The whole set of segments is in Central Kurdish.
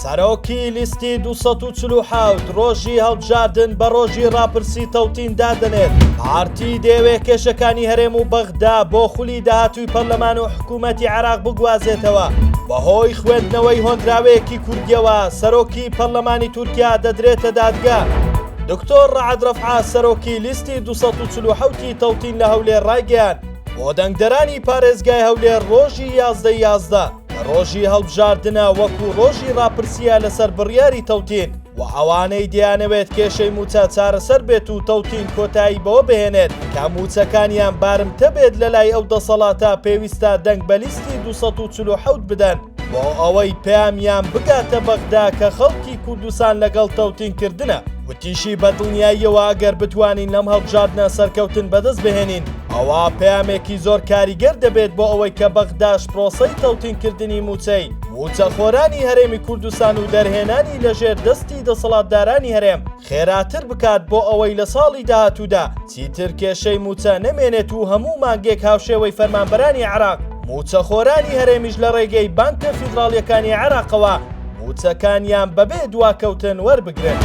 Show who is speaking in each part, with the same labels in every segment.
Speaker 1: سەرۆکی لیستی 247 ڕۆژی هەڵبژاردن بە ڕۆژی ڕاپرسی تەوتین دادەنێت، پارتی دەیەوێت کێشەکانی هەرێم و بەغدا بۆ خولی داهاتووی پەرلەمان و حکوومەتی عێراق بگوازێتەوە. بەهۆی خوێندنەوەی هۆنراوەیەکی کوردیەوە سەرۆکی پەرلەمانی تورکیا دەدرێتە دادگا. دکتۆر ڕەعد ڕەفعە سەرۆکی لیستی 247 ی تەوتین لە هەولێر ڕایگەیاند، بۆ دەنگدەرانی پارێزگای هەولێر ڕۆژی 11 11 کە ڕۆژی هەڵبژاردنە وەکو ڕۆژی ڕاپرسییە لەسەر بڕیاری تەوتین و ئەوانەی دەیانەوێت کێشەی مووچە چارەسەر بێت و تەوتین کۆتایی بەوە بهێنێت کە مووچەکانیان بارمتە بێت لەلای ئەو دەسەڵاتە پێویستە دەنگ بە لیستی 247 بدەن بۆ ئەوەی پەیامیان بگاتە بەغدا کە خەڵکی کوردستان لەگەڵ تەوتین کردنە. وتیشی بە دڵنیاییەوە ئەگەر بتوانین لەم هەڵبژاردنە سەرکەوتن بەدەست بهێنین ئەوا پەیامێکی زۆر کاریگەر دەبێت بۆ ئەوەی کە بەغداش پرۆسەی تەوتینکردنی مووچەی مووچەخۆرانی هەرێمی کوردستان و دەرهێنانی لەژێر دەستی دەسەڵاتدارانی هەرێم خێراتر بکات بۆ ئەوەی لە ساڵی داهاتوودا چیتر کێشەی مووچە نەمێنێت و هەموو مانگێک هاوشێوەی فەرمانبەرانی عێراق مووچەخۆرانی هەرێمیش لە ڕێگەی بانکە فیدراڵیەکانی عێراقەوە مووچەکانیان بەبێ دواکەوتن وەربگرن.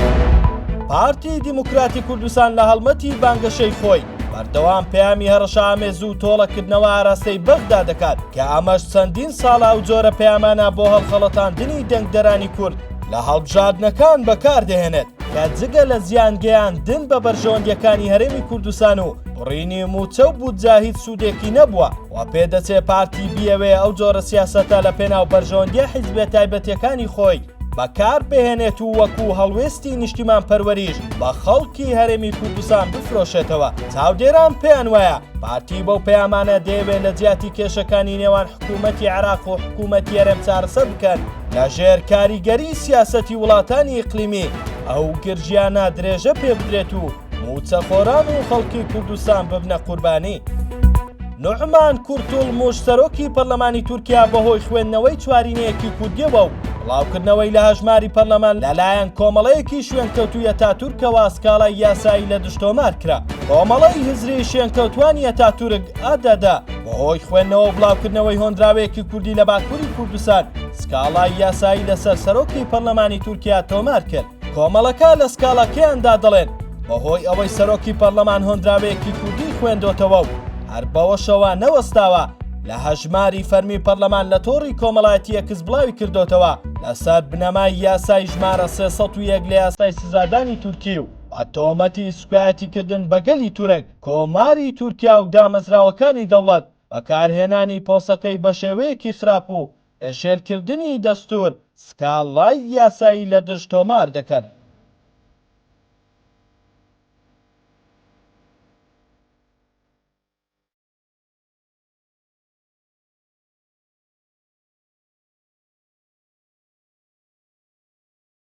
Speaker 1: پارتی دیموکراتی کوردستان لە هەڵمەتی بانگەشەی خۆی بەردەوام پەیامی هەڕەشەئامێز و تۆڵەکردنەوە ئاراستەی بەغدا دەکات کە ئەمەش چەندین ساڵە ئەو جۆرە پەیامانە بۆ هەڵخەڵەتاندنی دەنگدەرانی کورد لە هەڵبژاردنەکان بەکاردەهێنێت کە جگە لە زیانگەیاندن بە بەرژەوەندیەکانی هەرێمی کوردستان و بڕینی مووچە و بودجە هیچ سوودێکی نەبووە و پێدەچێ پارتی بیەوێ ئەو جۆرە سیاسەتە لە پێناو بەرژەوەندیە حیزبیە تایبەتیەکانی خۆی بەکار بهێنێت و وەکو هەڵوێستی نیشتیمانپەروەریش بە خەڵکی هەرێمی کوردستان بفرۆشێتەوە. چاودێران پێیان وایە پارتی بەو پەیامانە دەیەوێ لە جیاتی کێشەکانی نێوان حکوومەتی عێراق و حکوومەتی هەرێم چارەسەر بکەن، لە ژێر کاریگەری سیاسەتی وڵاتانی ئیقلیمی ئەو گرژیانە درێژە پێبدرێت و مووچەخۆران و خەڵکی کوردستان ببنە قوربانی. نوعمان کورتوڵموش سەرۆکی پەرلەمانی تورکیا بەهۆی خوێندنەوەی چوارینەیەکی کوردیەوە و بڵاوکردنەوەی لە هەژماری پەرلەمان لەلایەن کۆمەڵەیەکی شوێنکەوتووی ئەتاتورکەوە سکاڵای یاسایی لە دژ تۆمار کرا. کۆمەڵەی هزری شوێنکەوتوانی ئەتاتورک، ئەدەدە، بەهۆی خوێندنەوە و بڵاوکردنەوەی هۆنراوەیەکی کوردی لە باکووری کوردستان سکاڵای یاسایی لەسەر سەرۆکی پەرلەمانی تورکیا تۆمار کرد. کۆمەڵەکە لە سکاڵاکەیاندا دەڵێن، بەهۆی ئەوەی سەرۆکی پەرلەمان هۆنراوەیەکی کوردی خوێندۆتەوە و هەر بەوەشەوە نەوەستاوە، لە هەژماری فەرمی پەرلەمان لە تۆڕی کۆمەڵایەتی ئێکس بڵاوی کردۆتەوە، لەسەر بنەمای یاسای ژمارە 301 لە یاسای سزادانی تورکی و بە تۆمەتی سوکایەتیکردن بە گەلی تورک، کۆماری تورکیا و دامەزراوەکانی دەوڵەت، بەکارهێنانی پۆستەکەی بەشێوەیەکی خراپ و پێشێلکردنی دەستوور سکاڵای یاسایی لە دژ تۆمار دەکەن.